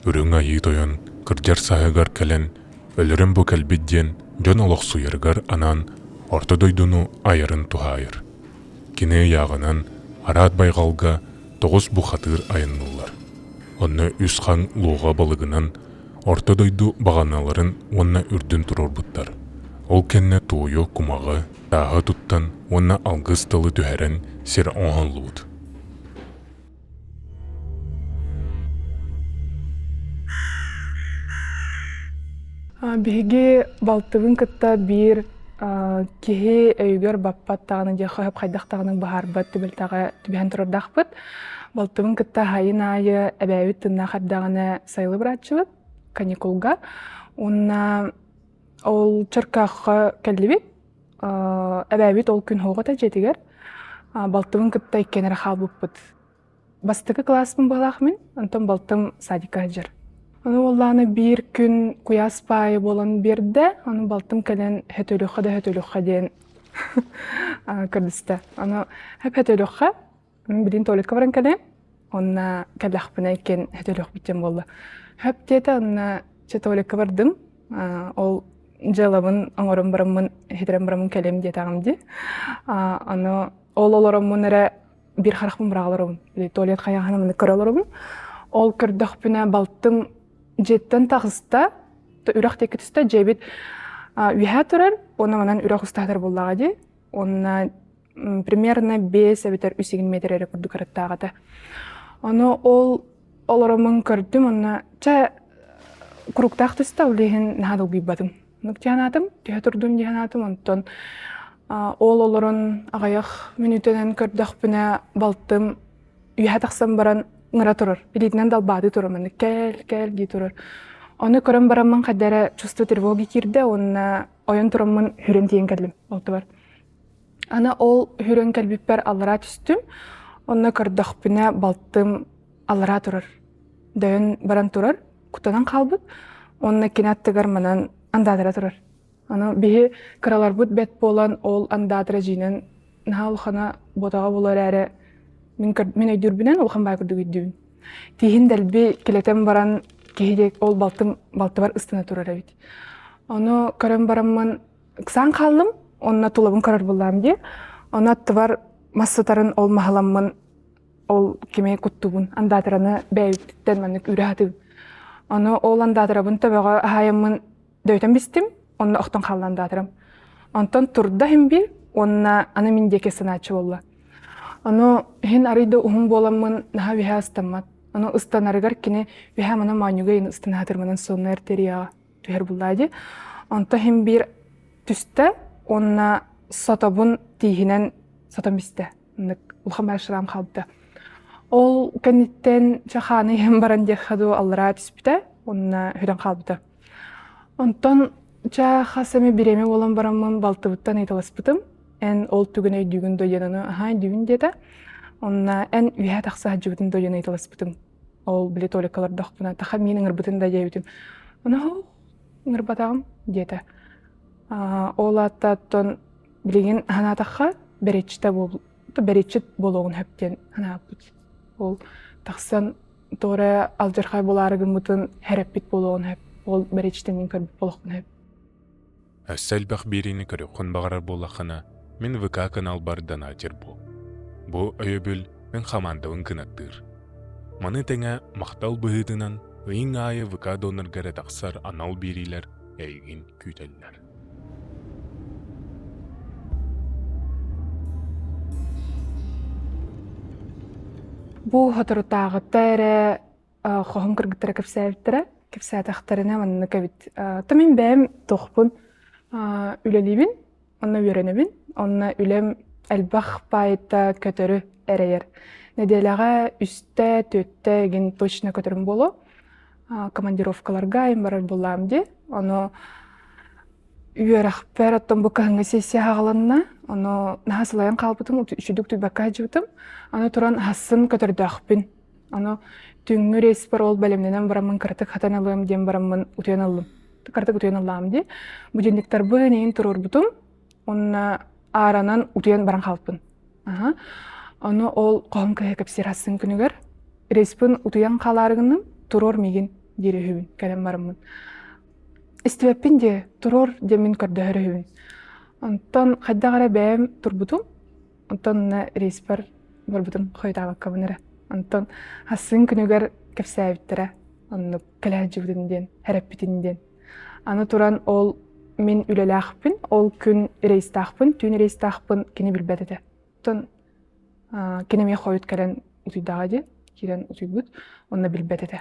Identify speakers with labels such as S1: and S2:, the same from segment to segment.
S1: Үрүҥ Айыы Тойон кырдьар сааһыгар кэлэн, өлөрүм бу кэлбит диэн дьон олохсуйарыгар анаан Орто дойдуну айарын туһаайар. Кини ыйааҕынан араат байҕалга 9 бухатыыр айанныыллар. Онно үс хаҥ луоҕа балыгынан Орто дойду баҕаналарын уонна үрдүн туруорбуттар. Ол кэннэ туойу, кумаҕы, тааһы туттан уонна алгыс тылы түһэрэн сир оҥоһуллубут.
S2: Биһиги балтыбын кытта биир киһи өйүгэр баппат даҕаны диэххэ сөп хайдах даҕаны быһаарбат түбэлтэҕэ түбэһэн турардаахпыт. Балтыбын кытта сайын аайы эбээбит тыыннаах эрдэҕинэ сайылыы барааччыбыт каникулга. Уонна ол Чөркөөххө кэллибит. Эбээбит ол күн суох этэ дьиэтигэр. Балтыбын кытта иккиэн эрэ хаалбыппыт. Бастакы кылааспын быһалаах мин, онтон балтым садикка сылдьар. Ону уоллааны биир күн куйаас паайы буолан биэрдэ, ону балтым кэлэн хөтөлүөххэ да хөтөлүөххэ диэн көрдөстө. Ону хөтөлүөххэ, билин туалекка баран кэлэм, онно кэллэхпинэ иккиэн хөтөлүөхпүт диэн буолла. Хөп диэтэ, онно чэ туалекка бардым, ол дьыалабын оҥорон бараммын, хитирэн бараммын кэлиэм диэтэҕим дии. Ону ол олороммун эрэ биир харахпын быраҕа олоробун. Туалет хайаҕаһын маннык көрө олоробун. Ол көрдөхпүнэ балтым дьиэттэн таҕыста, үрэх диэки түстэ, дьиэбит үөһээ турар, уонна манан үрэх устаатар буоллаҕа дии. Уонна примерно 5 эбэтэр 3 метр эрэ курдук арыттаах этэ. Ону ол олороммун көрдүм, онно чэ куруктаах түстэ, ол иһин наһаа долгуйбатым. Оннук дии санаатым, түһэ турдун дии санаатым, онтон ол олорон аҕыйах мүнүүтэнэн көрдөхпүнэ балтым үөһэ тахсан баран ыҥыра турар, илиитинэн далбаатыы турар, маннык кэл, кэл дии турар. Ону көрөн бараммын хайда эрэ чувство тревоги киирдэ уонна ойон тураммын хүрэн тиийэн кэллим балтыбар. Аны ол хүрэн кэлбиппэр аллараа түстүм. Онно көрдөхпүнэ балтым аллараа турар. Дөйөн баран турар, куттанан хаалбыт. Уонна кини аттыгар манан андаатара турар. Аны биһи кыраларбыт бэт буолан ол андаатара дьиинэн наһаа улахана буотаҕа буолар эрээри мин, мин өйдүүрбүнэн улахан баай курдук өйдүүбүн. Тииһин дэлби килэтэн баран киһи ол балтым балтыбар ыстана турар эбит. Ону көрөн бараммын ыксаан хааллым, онно тулабын көрөр буоллаам дии. Ону аттыбар мас сытарын ол маһаламмын ол кими куттубун андаатараны бэйэбиттэн маннык үүрэ сатыыбын. Ону ол андаатарабын төбөҕө аһаайаммын дөйтөн бистим, онно охтон хаалла андаатарым. Онтон турда иһин биир уонна аны мин диэки санааччы буолла. Ону иһин арый да уһун буоламмын наһаа үөһэ ыстаммат. Ону ыстанарыгар кини үөһэ мана моонньуга иһин ыстана сатыыр сонно артерияҕа түһэр буллаа дии. Онто иһин биир түстэ уонна сотобун тииһинэн сотон бистэ. Оннук улахан баашыраам хаалбыта. Ол кэнниттэн чахааны иһэн баран диэххэ дуу аллараа түспүтэ уонна хүрэн хаалбыта. Онтон чаа хас эмэ бириэмэ буолан бараммын балтыбыттан ыйыталаспытым. Эн ол түгэн өйдүүгүн дуо диэн ону аһаа өйдүүбүн диэтэ. Онно эн үөһэ тахса сылдьыбытын дуо диэн ыйыталаспытым. Ол били туалекка олордохпуна таха миин ыҥырбытын да диэбитим. Ону ыҥырбатаҕым диэтэ. Ол ааттааттан билигин санаатахха бэрэччитэ буол бэрэччит буолуоҕун сөп диэн санаабыт. Ол тахсан тоҕо эрэ алдьархай буолаары гыммытын сэрэппит буолуоҕун сөп. Ол бэрэччитин мин көрбүт буолуохпун сөп.
S1: Өссө элбэх биэриини көрүөххүн баҕарар буоллаххына, мин ВК каналбар донатер буол. Бу өйөбүл мин хамаандабын кынаттыыр. Маны тэҥэ махтал быһыытынан ыйыҥ аайы ВК донорга эрэ тахсар анал биэриилэр эйигин күүтэллэр.
S2: Бу соторутааҕыта эрэ хоһум кыргыттара кэпсээбиттэрэ. Кэпсээтэхтэринэ маннык эбит. То мин бэйэм туохпун үлэлиибин, онно үөрэнэбин. Онно үлэм элбэх баайыта көтөрү эрэйэр. Нэдиэлэҕэ үстэ, түөртэ игин точно көтөрүм буолуо. Командировкаларга айан барар буоллаам дии. Ону үөрэхпэр оттон бу кыһыҥҥы сессия аҕаланна. Ону наһаа сылайан хаалбытым, үчүгдүк түйбэккэ сылдьыбытым. Аны туран хасын көтөрдөөхпүн. Аны түүҥҥү рейспэр ол бэлэмнэнэн бараммын кыратык хатан ылыам диэн бараммын утуйан ыллым. Кыратык утуйан ыллаам дии. Будильниктарбын иин туруорбутум. Уонна ааранан утуйан баран хаалпын. Аха. Ону ол хоһум кыһа кэпсиир хасын күнүгэр рейспин утуйан хаалаары гынным, туруор миигин. диир үһүбүн кэлэн бараммын. Истибэппин дии, туруор диэммин көрдөһөр үһүбүн. Онтон хайдах эрэ бэйэм турбутум, онтон рейспэр барбытым хойутаабаккабын эрэ. Онтон ассыын күнүгэр кэпсээбиттэрэ, оннук кэлээдьибитин диэн, эрэппитин диэн. Аны туран ол мин үлэлээхпин, ол күн рейстаахпын, түүн рейстаахпын кини билбэт этэ. Оттон кини эмиэ хойут кэлэн утуйдаҕа дии, киирэн утуйбут, онно билбэт этэ.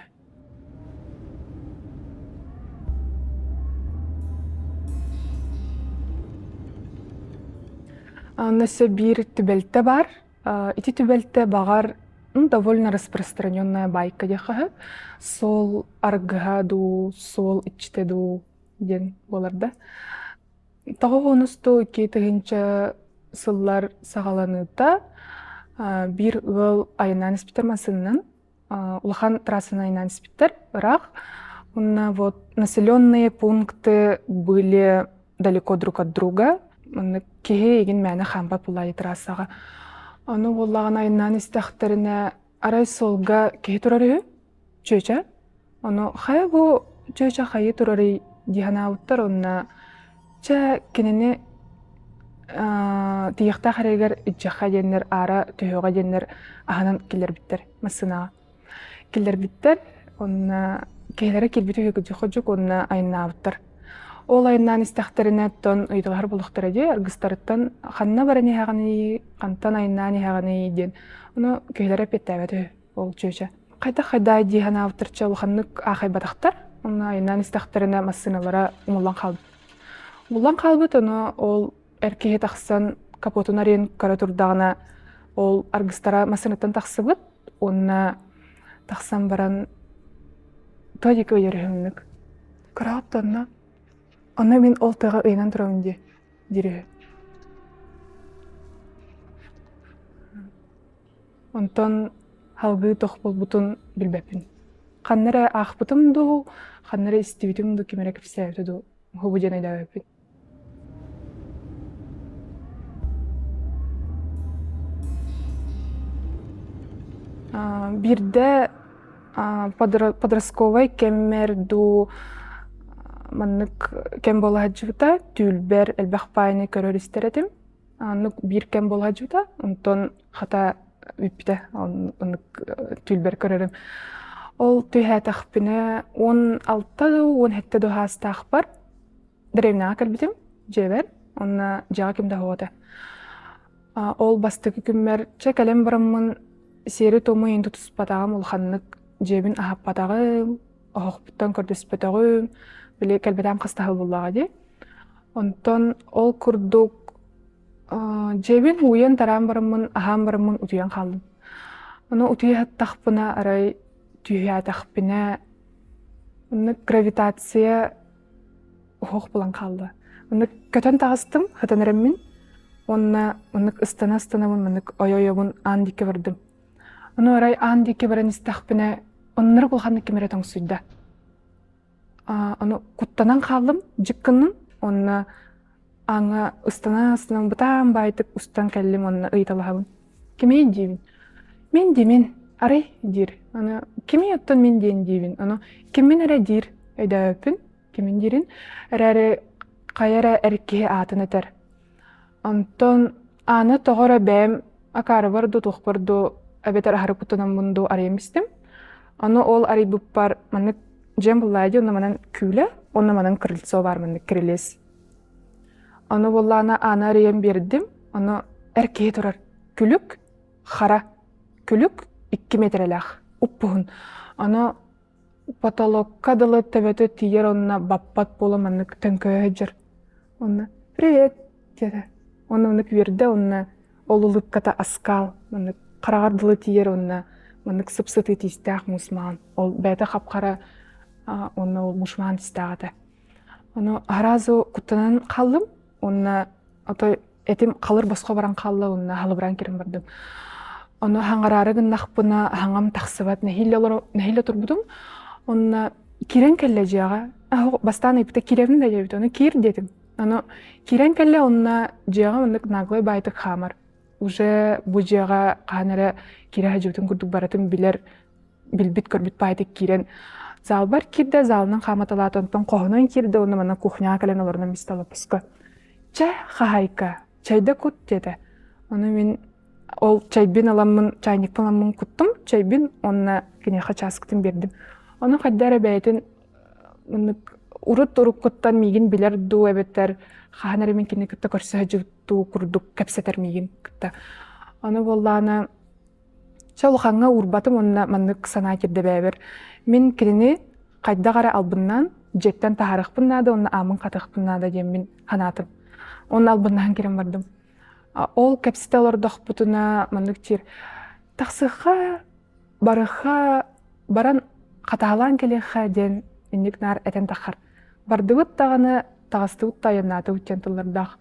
S2: Онно өссө биир түбэлтэ баар. Ити түбэлтэ баҕар довольно распространенная байка диэххэ сөп. Суол аргыһа дуу, суол иччитэ дуу диэн буолар да. Тоҕо уонустуу 2000 сыллар саҕаланыыта биир ыал айаннаан испиттэр массыынанан улахан трассаны айаннаан испиттэр ыраах. Уонна вот населенные пункты были далеко друг от друга. Маннык киһи игин мээнэ хаампат буоллаҕа трассаҕа. Ону буоллаҕына айаннаан истэхтэринэ арай суолга киһи турар үһү. Чүөчэ. Ону хайа бу чүөчэ хайыы турарый дии санаабыттар уонна чэ кинини тиийиэхтээх эрэгэр илдьиэххэ диэннэр аара түһүөҕэ диэннэр аһынан киллэрбиттэр массыынаҕа. Киллэрбиттэр уонна киһилэрэ киирбит үһү кыдьык-ходьук уонна айаннаабыттар. Ол айаннаан истэхтэринэ оттон ыйыталаһар буоллахтара дии аргыстарыттан ханна баран иһэҕиний, хантан айаннаан иһэҕиний диэн. Ону киһилэрэ эппиэттээбэт үһү ол чүөчэ. Хайдах хайдаай дии санаабыттарча улаханнык аахайбатахтар. Онно айаннаан истэхтэринэ массыыналара умуллан хаалбыт. Умуллан хаалбыт, ону ол эр киһи тахсан капотун арыйан көрө турдаҕына ол аргыстара массыынаттан тахсыбыт уонна тахсан баран тоҕо диэки ыйар үһү Көрөөт да онно онно мин ол тыаҕа ыйанан турабын дии диир үһү. Онтон салгыы туох буолбутун билбэппин. Ханна эрэ аахпытым дуу, ханна эрэ истибитим дуу, ким эрэ кэпсээбитэ дуу, уһубу диэн өйдөөбөппүн. Биирдэ подростковай кэммэр дуу маннык кэм буола сылдьыбыта, түүлбэр элбэх баайыны көрөр-истэр этим. Оннук биир кэм буола сылдьыбыта, онтон хата бүппүтэ, оннук түүлбэр көрөрүм. Ол түһээтэхпинэ 16 дуу, 17 дуу саастаахпар дэриэбинэҕэ кэлбитим дьиэбэр уонна дьиэҕэ ким да суох этэ. Ол бастакы күммэр чэ кэлэн бараммын сиэри-туому иһин тутуспатаҕым, улаханнык дьиэбин аһаппатаҕым, оһохпуттан көрдөспөтөҕүм, били кэлбэтэҕим хас да сыл буоллаҕа дии. Онтон ол курдук дьиэбин ууйан-тараан бараммын, аһаан бараммын утуйан хааллым. Ону утуйа сыттахпына арай түһээтэхпинэ оннук гравитация оһох булан хаалла. Оннук көтөн таҕыстым, хатан эрэммин уонна оннук ыстана-ыстанабын маннык ойо-ойобун аан диэки бардым. Ону арай аан диэки баран истэхпинэ, оннук улаханнык ким эрэ тоҥсуйда. Ону куттанан хааллым, дьик гынным уонна ааҥҥа ыстана-ыстанан бытаан баайтык устан кэллим уонна ыйыталаһабын. Кимий диибин. Мин диимин, арай диир. Аны кимий оттон мин диэн диибин. Ону киммин эрэ диир өйдөөбөппүн, кимин диирин. Эрээри хайа эрэ эр киһи аатын этэр. Онтон ааны тоҕо эрэ бэйэм акаарыбар дуу, туохпар дуу эбэтэр аһары куттанаммын дуу арыйан истим. Ону ол арыйбыппар маннык дьиэм буллаайа дии, онно манан күүлэ, онно манан крыльцо баар маннык кирилиэс. Ону буоллаҕына ааны арыйан биэрдим, ону эр киһи турар күлүк, хара күлүк 2 миэтэрэлээх уппуһун. Ону потолокка дылы төбөтө тиийэр онно баппат буола маннык төҥкөйө сылдьар. Онно «Привет» диэтэ. Онно маннык үөрдэ уонна ол улыбката аскаал маннык хараҕар дылы тиийэр уонна маннык сып-сытыы тиистээх муус маҕан. Ол бэйэтэ хап-хара уонна ол муус маҕан тиистээх этэ. Ону сразу куттанан хааллым уонна отой этим халыр босхо баран хаалла уонна халыбыраан кирэн бардым. Ону хаҥараары гыннахпына хаҥам тахсыбат нэһиилэ олоро нэһиилэ турбутум. Онно киирэн кэллэ дьиэҕэ. Бастаан ыйыппыта киирэбин да диэбит. Ону киир диэтим. Ону киирэн кэллэ онно дьиэҕэ маннык наглай баайтык хаамар. Уже бу дьиэҕэ хаһан эрэ киирэ сылдьыбытын курдук барытын билэр билбит-көрбүт баайтык киирэн. Залбар киирдэ, залынан хааматалаата, онтон хоһунан киирдэ уонна манна кухняҕа кэлэн олорунан истэ олоппоско. Чэ, хаһаайка, чайда кут диэтэ. Ону мин ол чайбин ыламмын, чайникпын ыламмын куттум, чайбин уонна киниэхэ чааскытын биэрдим. Ону хайда эрэ бэйэтин маннык урут уруккуттан миигин билэр дуу эбэтэр хаһан эрэ мин кинини кытта көрсө сылдьыбыт дуу курдук кэпсэтэр миигин кытта. Ону буоллаҕына Чэ улахаҥҥа уурбатым уонна маннык санаа киирдэ бэйэбэр. Мин кинини хайдах эрэ албыннаан дьиэттэн таһаарыахпын наада уонна ааммын хатыахпын наада диэммин санаатым. Уонна албыннаһан киирэн бардым. Ол кэпсэтэ олордохпутуна маннык диир тахсыахха, барыахха, баран хатаалаан кэлиэххэ диэн инник наар этэн таххар. Бардыбыт даҕаны, таҕыстыбыт да айаннаатыбыт диэн тыллардаах.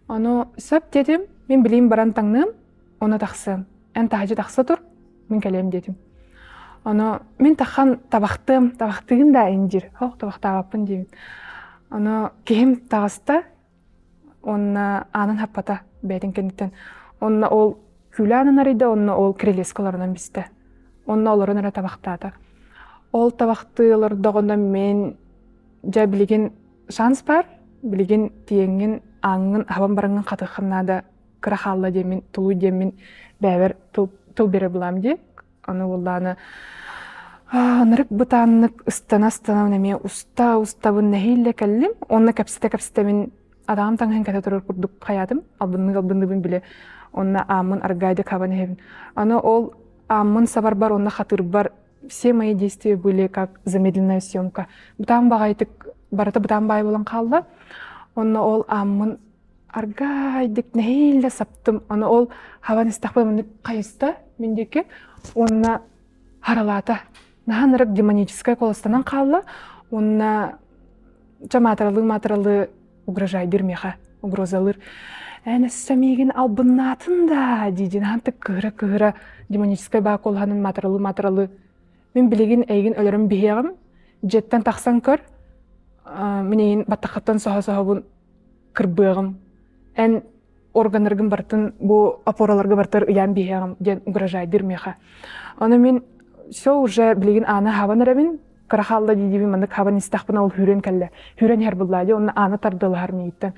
S2: Ону сөп диэтим, мин билиим баран таҥныам, Ону тахсыам. Эн таһдьа тахса тур, мин кэлиэм диэтим. Ону мин тахан табахтыам, табахтыгын да индир. Ох, табахтаабаппын диибин. Ону киһим таҕыста, уонна аанын хаппата бэйэтин кэнниттэн. Онно ол күүлэ аанын арыйда, онно ол кирилиэскэ олорунан бистэ. Онно олорон эрэ табахтаата. Ол табахтыы олордоҕуна мин дьэ билигин шанс баар, билигин тиэҥҥин, ааҥҥын хабан бараҥҥын хатыаххын наада кыра хаалла диэммин, тулуй диэммин бэйэбэр тыл, тыл биэрэр булаам дии. Аны буоллаҕына ынырык бытааннык ыстана-ыстанабын эмиэ уста-устабын нэһиилэ кэллим. Онно кэпсэтэ-кэпсэтэбин адаҕам таҥаһын кэтэ турар курдук хайаатым. Албыннык-албынныыбын билэ. Онно ааммын аргайдык хабан иһэбин. Аны ол ааммын сабарбар уонна хатыырбар все мои действия были как замедленная съемка. Бытаан баҕайытык барыта бытаан баай буолан хаалла. Онно ол ааммын аргаайдык нэһиилэ саптым. Аны ол хабан истэхпинэ маннык хайыста мин диэки уонна харалаата. Наһаа ынырык демоническай куоластанан хаалла уонна ча маатыралыы-маатыралыы угрожайдыыр миэхэ, угрозалыыр. Эн өссө миигин албыннаатын да дии-дии наһаантык кыыһыра-кыыһыра демоническай баа куолаһынан маатыралыы-маатыралыы мин билигин эйигин өлөрөн биһиэҕим, дьиэттэн тахсан көр, мин эйигин баттаххыттан соһо-соһобун кырбыаҕым, эн органнаргын барытын бу опораларга барытар ыйаан биһиэҕим диэн угрожайдыыр миэхэ. Ону мин все уже билигин ааны хабан эрэбин, кыра хаалла дии-диибин маннык хабан истэхпинэ ол хүүрэн кэллэ. Хүүрэн иһэр буллаа дии, онно ааны тардылаһар миигиттэн.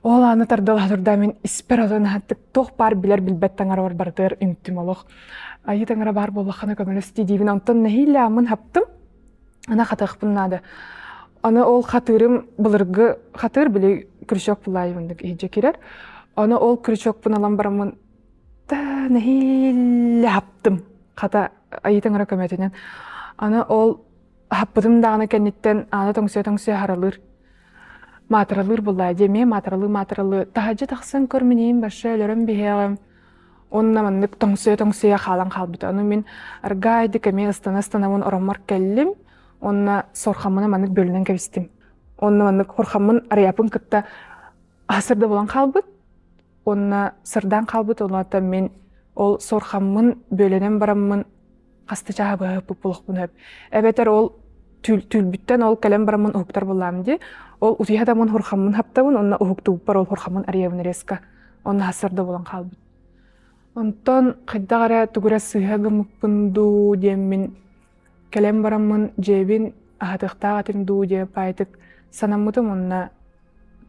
S2: Ол ааны тардылаһа турда мин испэр отон аһаттык туох баар билэр билбэт таҥарабар барытыгар үҥтүм олох. Айыы таҥара баар буоллаххына көмөлөс дии диибин. Онтон нэһиилэ ааммын хаптым. Аны хатыахпын наада. Аны ол хатыырым былыргы хатыыр били крючок булаайыбындык иһдьэ кирэр. Аны ол крючокпун ылан бараммын та нэһиилэ хаптым. Хата айыы таҥара көмөтүнэн. Аны ол хаппытым даҕаны кэнниттэн ааны тоҥсуйа-тоҥсуйа харалыыр. Маатыралыыр буллаа дии эмиэ маатыралыы-маатыралыы таһырдьа тахсан көр миниин барша өлөрөн биһиэҕим Уонна маннык тоҥсуйа-тоҥсуйа хаалан хаалбыта. Ону мин аргаайдык эмиэ ыстана-ыстанабын ороммор кэллим уонна сорхаммына маннык бөлүнэн кэбистим. Уонна маннык хорхаммын арыйаппын кытта сырда буолан хаалбыт. Уонна сырдаан хаалбыт. Онуота мин ол сорхаммын бөлөнөн бараммын хаста чааһы быһа булохпун сөп. Эбэтэр ол түүл түүлбүттэн ол кэлэн бараммын уһуктар буоллаам дии. Ол утуйа даммын хурхаммын хаптабын уонна уһуктубуппар ол хурхаммын арыйабын резко. Онно сарда буолан хаалбыт. Онтон хайдах эрэ тугу эрэ сыыһа гыммыппын дуу диэммин кэлэн бараммын дьиэбин аһатыахтаах этим дуу диэн паайтык санаммытым уонна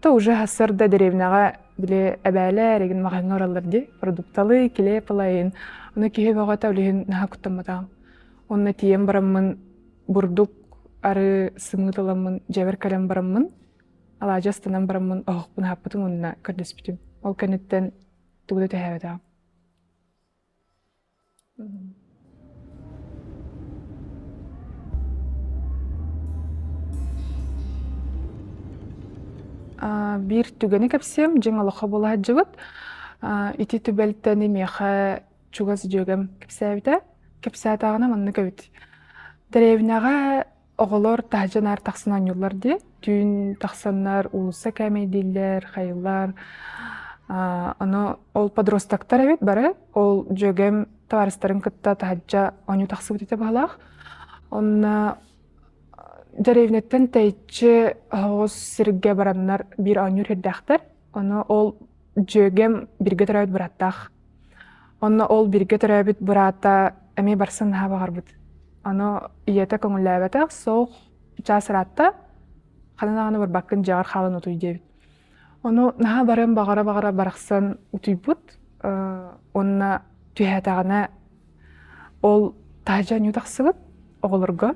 S2: то уже сарда дэриэбинэҕэ били эбээлэр игин маҕаһыыҥҥа бараллар дии продукталы килиэп ылайын ону киһи бөҕөтө ол иһин наһаа куттамматаҕым онно тиийэн бараммын бурдук арыы сымыыт ыламмын дьиэбэр кэлэн бараммын алаадьы астанан бараммын оһохпун аһаппытым уонна көрдөспүтүм ол кэнниттэн тугу да түһээбэтэҕим Биир түгэни кэпсиэм, дьиҥ олоххо буола сылдьыбыт. Ити түбэлтэни миэхэ чугас дьүөгэм кэпсээбитэ. Кэпсээтэҕинэ маннык эбит. Дэриэбинэҕэ Оҕолор таһырдьа наар тахсан оонньууллар дии. Түүн тахсаннар уулусса кээмэйдииллэр, хайыыллар. Ону ол подростоктар эбит бары. Ол дьүөгэм табаарыстарын кытта таһырдьа оонньуу тахсыбыт этэ быһалаах. Онно дэриэбинэттэн тэйиччи оһоҕос сиргэ бараннар биир оонньуур сирдээхтэр. Ону ол дьүөгэм бииргэ төрөөбүт бырааттаах. Онно ол бииргэ төрөөбүт быраата эмиэ барсан наһаа баҕарбыт. Ону ийэтэ көҥүллээбэтэх, суох чаас ыраатта, ханан даҕаны барбаккын дьиэҕэр хаалан утуй диэбит. Ону наһаа барыан баҕара-баҕара барахсан утуйбут уонна түһээтэҕинэ ол таһырдьа оонньуу тахсыбыт оҕолорго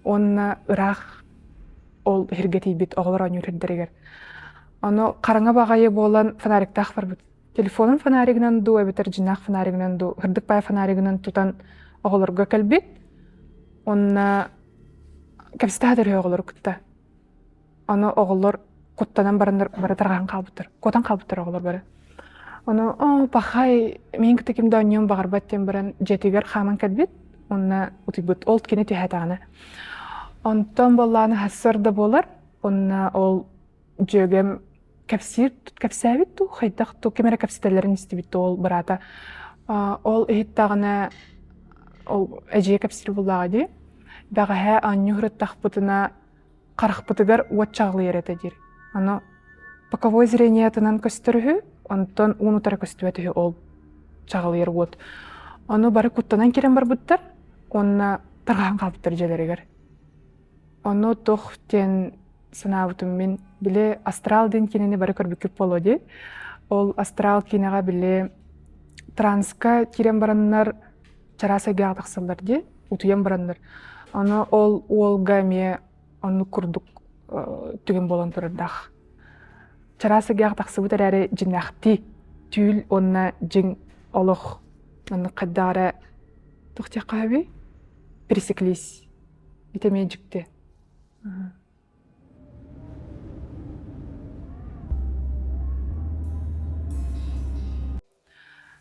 S2: уонна ыраах ол иһиргэ тиийбит оҕолор оонньуур сирдэригэр. Ону хараҥа баҕайы буолан фонариктаах барбыт. Телефонун фонаригынан дуу эбэтэр дьиҥнээх фонаригынан дуу сырдык баай фонаригынан тутан оҕолорго кэлбит. Уонна кэпсэтэ сатар оҕолору кытта. Ону оҕолор куттанан бараннар бары тарҕаһан хаалбыттар. Куотан хаалбыттар оҕолор бары. Ону оо пахай миин кытта ким да оонньуон баҕарбат диэн баран дьиэтигэр хааман кэлбит уонна утуйбут. Ол кини түһээтэҕинэ. Онтон буоллаҕына хассар да буолар. Уонна ол дьүөгэм кэпсиир кэпсээбит дуу хайдах дуу ким эрэ кэпсэтэллэрин истибит дуу ол быраата ол иһиттэҕинэ ол эдьиийэ кэпсиир буоллаҕа дии бэҕэһээ оонньуу сырыттахпытына харахпытыгар уот чаҕылыйар этэ диир. Аны боковой зрениетынан көстөр үһү, онтон уун утары көстүбэт үһү ол чаҕылыйар уот. Ону бары куттанан киирэн барбыттар уонна тарҕаһан хаалбыттар дьиэлэригэр. Ону туох диэн санаабытым мин били астрал диэн киинэни бары көрбүккүт буолуо дии. Ол астрал киинэҕэ били транска киирэн бараннар чараас эйгэҕэ тахсаллар дии, утуйан бараннар. Аны ол уолга эмиэ оннук курдук түгэн буолан турардаах. Чараас эйгэҕэ тахсыбыт эрээри дьиҥнээхтии түүл уонна дьиҥ олох маннык хайдах эрэ туох диэххэ сөбүй? Пересеклись. Ити эмиэ дьикти.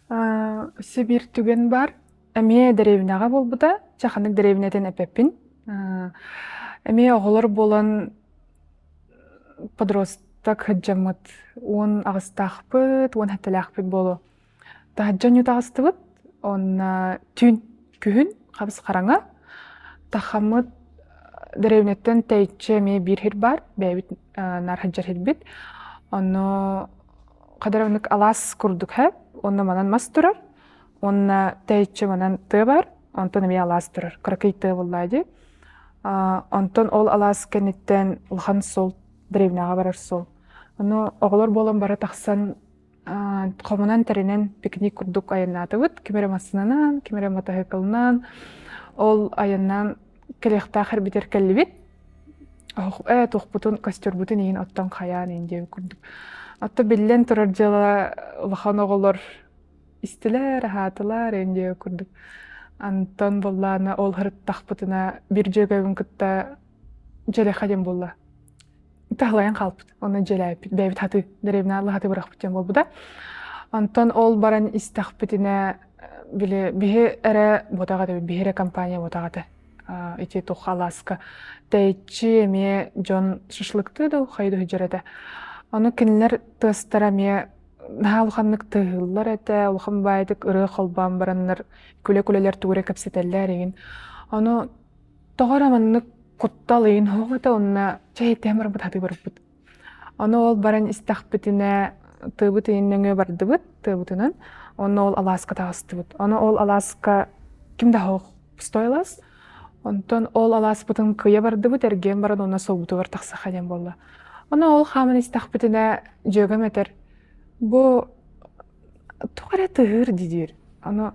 S2: Өссө биир түгэн баар. Эмиэ дэриэбинэҕэ буолбута. Чэ, ханнык дэриэбинэтин эппэппин. Эмиэ оҕолор буолан подросток сылдьаммыт 18-таахпыт, 17-лээхпит буолуо. Таһырдьа оонньуу таҕыстыбыт. Уонна түүн күһүн хабыс хараҥа. Тахаммыт дэриэбинэттэн тэйиччи эмиэ биир сир баар. Бэйэбит наар сылдьар сирбит. Онно Хадара оннук алаас курдук һэ, онно манан мас турар, уонна тэйиччи манан тыа бар, онтон эмиэ алаас турар, кыракый тыа буоллаа дии. Онтон ол алаас кэнниттэн улахан суол, дэриэбинэҕэ барар суол. Ону оҕолор буолан бары тахсан хомунан тэринэн пикник курдук айаннаатыбыт. Ким эрэ массыынанан, ким эрэ матаһыыкылынан. Ол айаннаан кэлиэхтээх эрбитэр кэллибит. Ээ, туохпутун, костербутун иһин оттон хайаан иһин диэн курдук. Отто биллэн турар дьыала улахан оҕолор истилэр, аһаатылар иһин диэн курдук. Антон буоллаана ол һырыттахпытына биир дьүөгэбин кытта дьэлэхэ диэн буолла. Таһлайан хаалбыт. Онно дьэлээппит. Бэйэбит хаты, дэриэбинэ алла хаты бырахпыт диэн буолбута. Онтон ол баран истэхпитинэ били биһи эрэ буотах этэ, биһи эрэ компания буотах этэ. ити туох алааска тэйиччи эмиэ дьон шашлыктыы да хайы да сылдьар этэ. Ону кинилэр тыастара эмиэ наһаа улаханнык тыаһыыллар этэ, улахан баайдык ырыа холбоон бараннар күлэ-күлэлэр тугу эрэ кэпсэтэллэр игин. Ону тоҕо эрэ маннык куттал игин суох этэ уонна чэй иттиһэн барбыт хатыы барбыт. Ону ол баран истэхпитинэ тыабыт иһин нөҥүө бардыбыт тыабытынан. Онно ол алааска таҕыстыбыт. Ону ол алааска ким да суох пустой алаас. Онтон ол алааспытын кыйа бардыбыт, эргийэн баран уонна суолбутугар тахсаха диэн буолла. Ону ол хааман истэхпитинэ дьүөгэм этэр, бу туох эрэ тыһыыр диир. Ону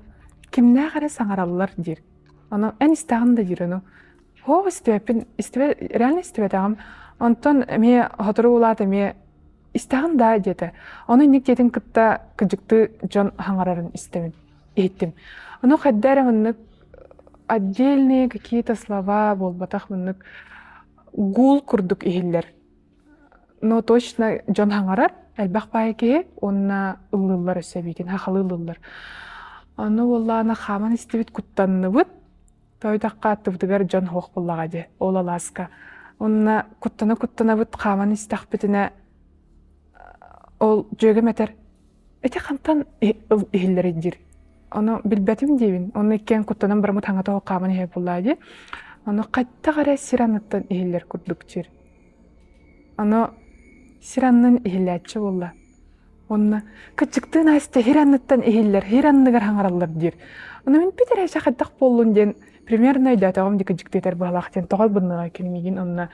S2: кимнээх эрэ саҥараллар диир. Ону эн истэҕин да диир ону Һоо истибэппин, истибэ реально истибэтэҕим. Онтон эмиэ сотору улаат эмиэ истэҕин даа диэтэ. Ону инник диэтин кытта кыдьыктыы дьон хаҥарарын истэбин, иһиттим. Ону хайда эрэ маннык отдельные какие-то слова буолбатах маннык гул курдук иһиллэр. Но точно дьон хаҥарар, элбэх баайы киһи уонна ыллыыллар өссө эбиитин, хахалы ыллыыллар. Ону буоллаҕына хааман истибит куттанныбыт. Тоойдоххо аттыбытыгар дьон суох буоллаҕа дии, ол алааска. Уонна куттана-куттанабыт хааман истэхпитинэ, ол дьүөгэм этэр, ити хантан иһиллэрий диир. Ону билбэтим диибин. Онно иккиэн куттанан бараммыт хаҥа тоҕо хааман иһэр буоллаҕа дии. Ону хайдах эрэ сир анныттан иһиллэр курдук диир. Ону сир аннын иһиллээччи буолла. Уонна кыччыктыы Настя сир анныттан иһиллэр, сир анныгар хаҥараллар диир. Ону мин бүт эрэ хайдах буоллун диэн. Примерно өйдөөтөҕүм дии кыдьыктыытар быһалаах диэн тоҕо албынныаҕай кини миигин онно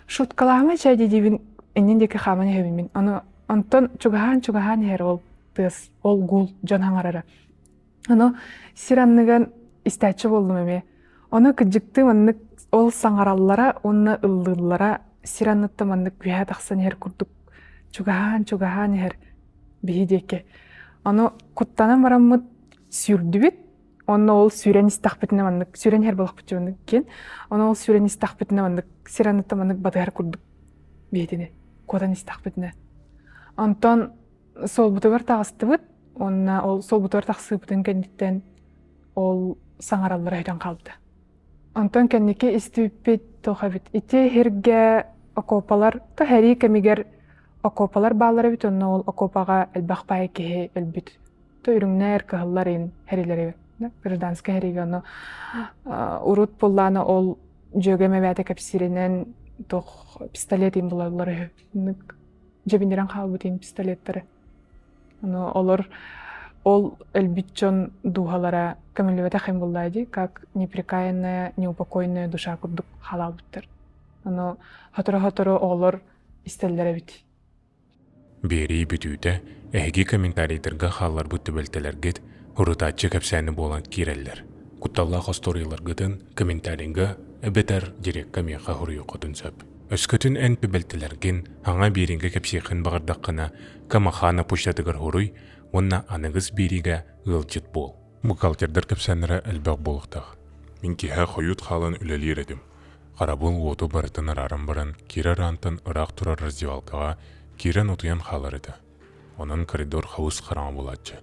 S2: шуткалаама чай диибин иннин диэки хааман иһэбин мин. Ону онтон чугаһаан-чугаһаан иһэр ол тыас, ол гул дьон хаҥарара. Ону сир анныган истээччи буоллум эмиэ. Ону кыдьыктыы маннык ол саҥараллара уонна ыллыыллара сир анныттан маннык үөһэ тахсан иһэр курдук чугаһаан-чугаһаан иһэр биһи диэки. Ону куттанан бараммыт сүүрдүбүт. Онно ол сүүрэн истэхпитинэ маннык сүүрэн иһэр буолахпыт маннык киэн. Ону ол сүүрэн истэхпитинэ маннык сир анныттан маннык батыһар курдук биһитини куотан истэхпитинэ. Онтон суолбутугар таҕыстыбыт уонна ол суолбутугар тахсыыбытын кэнниттэн ол саҥараллара өтөн хаалбыта. Онтон кэнники истибиппит туох эбит ити иһиргэ окуопалар то сэрии кэмигэр окуопалар бааллар эбит онно ол окуопаҕа элбэх баай киһи өлбүт. То үрүҥнэр, кыһыллар иһин хэрилэри гражданскай хэриигэ ону урут буоллаана ол дьүөгэм эбээтэ кэпсииринэн туох пистолет иһин булаллар үһү. Дьэбинирэн хаалбыт иһин пистолеттары. Ону олор ол өлбүт дьон дууһалара көмүллүбэтэх им буллаа дии, как неприкаянная, неупокоенная душа курдук хаалаабыттар. Ону сотору-сотору оҕолор истэллэр эбит.
S1: Биэрии бүтүүтэ эһиги комментарийдарга хаалларбыт түбэлтэлэргит урутааччы кэпсээни буолан киирэллэр. Кутталлаах остуоруйаларгытын комментарийга эбэтэр дирекка миэхэ суруйуоххутун сөп. Өскөтүн эн түбэлтэлэргин хаҥа биэриигэ кэпсиэххин баҕардаххына, Камахана почтатыгар суруй уонна аныгыс биэриигэ ыалдьыт буол. Бухгалтердар кэпсээннэрэ элбэх буолуохтаах. Мин киэһэ хойут хаалан үлэлиир этим. Харабыл уоту барытын арааран баран, киирэр аантан ыраах турар раздевалкаҕа киирэн утуйан хаалар этэ. Онон коридор хабыс хараҥа буолааччы.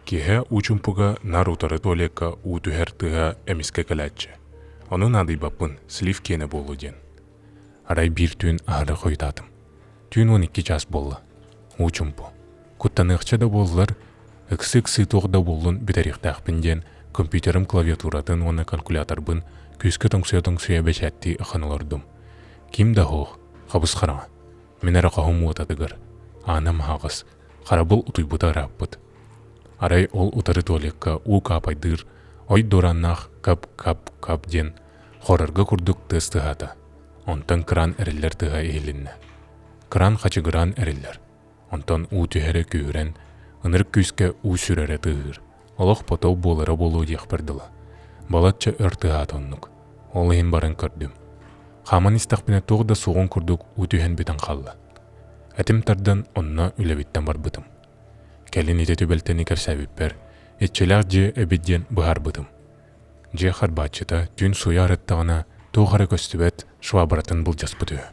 S1: Киэһэ уу чумпуга наар утары туалекка уу түһэр тыаһа эмискэ кэлээччи. Ону наадыйбаппын, слив киэнэ буолуо диэн. Арай биир түүн аһары хойутаатым. Түүн 12 чаас буолла. Уу чумпу. Куттаныахча да буоллар, ыксы-ыксы туох да буоллун бүтэриэхтээхпин диэн компьютерым клавиатуратын уонна калькуляторбын күүскэ тоҥсуйа-тоҥсуйа бэчээттии ахан олордум. Ким да суох, хабыс-хараҥа. Мин эрэ хоһум уотатыгар, ааным аһаҕас, харабыл утуйбута ырааппыт. Арай ол утары туалекка уу каапайдыыр ой дуорааннаах кап-кап-кап диэн хорорго курдук тыас тыаһаата. Онтон кран эриллэр тыаһа иһилиннэ. Кран хачыгыраан эриллэр. Онтон уу түһэрэ күүһүрэн, ынырык күүскэ уу сүрэрэ тыаһыыр. Олох потоп буолара буолуо диэхпэр дылы. Балачча өр тыаһаата оннук. Ол иһин баран көрдүм. Хааман истэхпинэ туох да суоҕун курдук уу түһэн бүтэн хаалла. Этим тардан онно үлэбиттэн барбытым. Кэлин ити түбэлтэни кэпсээбиппэр, иччилээх дьиэ эбит диэн быһаарбытым. Дьиэ харбааччыта түүн сууйа арыттаҕына туох эрэ көстүбэт швабратын былдьаспыт үһү.